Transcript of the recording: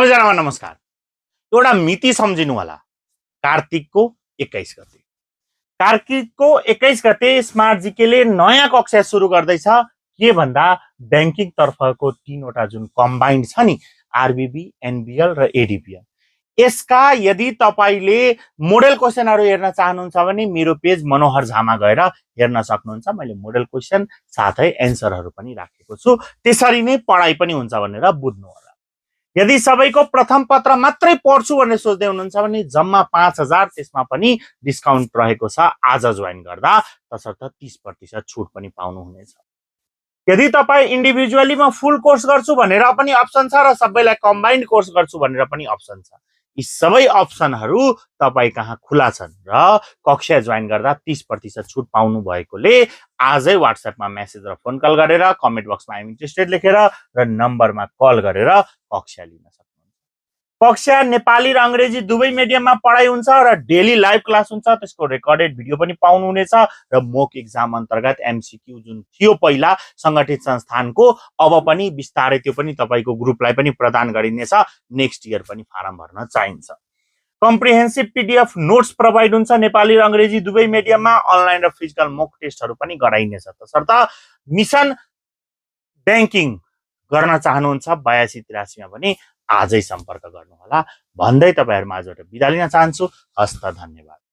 सबैजनामा नमस्कार। एउटा मिति सम्झिनु होला। कार्तिकको 21 गते। कार्तिकको 21 गते स्मार्ट जीकेले नयाँ कक्षा सुरु गर्दैछ। के भन्दा बैंकिङ तर्फको 3वटा जुन कम्बाइन्ड छ नि, आरबीबी, एनबीएल र एडीपीएल, यसका यदि तपाईले मोडल क्वेशनहरु हेर्न चाहनुहुन्छ भने मेरो पेज मनोहर झामा गएर हेर्न सक्नुहुन्छ। मैले मोडल क्वेशन साथै एन्सरहरु पनि राखेको छु। त्यसरी नै पढाइ पनि हुन्छ भनेर बुझ्नु होला। यदि सबैको प्रथम पत्र मात्रै पढ्छु भन्ने सोच्दै हुनुहुन्छ भने जम्मा 5000, त्यसमा पनि डिस्काउन्ट रहेको छ। आज जोइन गर्दा तसर्थ 30% छुट पनि पाउनु हुनेछ। यदि तपाई इन्डिभिजुअलीमा फुल कोर्स गर्छु भनेर पनि अप्सन छ र सबैलाई कम्बाइन्ड कोर्स गर्छु भनेर पनि अप्सन छ। यी सबै अप्सनहरु तपाई कहाँ खुला छन् र कक्षा जोइन गर्दा 30% छुट पाउनु भएकोले आजै व्हाट्सएपमा मेसेज र फोन कल गरेर कमेन्ट बक्समा आइम इन्ट्रेस्टेड लेखेर र नम्बरमा कल गरेर कक्षा लिन सक्नुहुन्छ। कक्षा नेपाली र अंग्रेजी दुवै मिडियममा पढाइ हुन्छ र डेली लाइभ क्लास हुन्छ। त्यसको रेकर्डेड भिडियो पनि पाउनु हुनेछ र मोक एक्जाम अन्तर्गत एमसीक्यू जुन थियो पहिला संगठित संस्थानको, अब पनि बिस्तारै त्यो पनि तपाईको ग्रुपलाई पनि प्रदान गरिनेछ। नेक्स्ट इयर पनि फारम भर्न चाहिन्छ। कम्प्रिहेन्सिभ पीडीएफ नोट्स प्रोभाइड हुन्छ नेपाली र अंग्रेजी दुवै मिडियममा। अनलाइन र फिजिकल मोक टेस्टहरु पनि गराइनेछ। तसर्थ मिशन बैंकिङ गर्न चाहनुहुन्छ 8283 मा पनि आजै सम्पर्क गर्नु होला भन्दै तपाईहरुमा आजबाट बिदा लिन चाहन्छु। हस्त, धन्यवाद।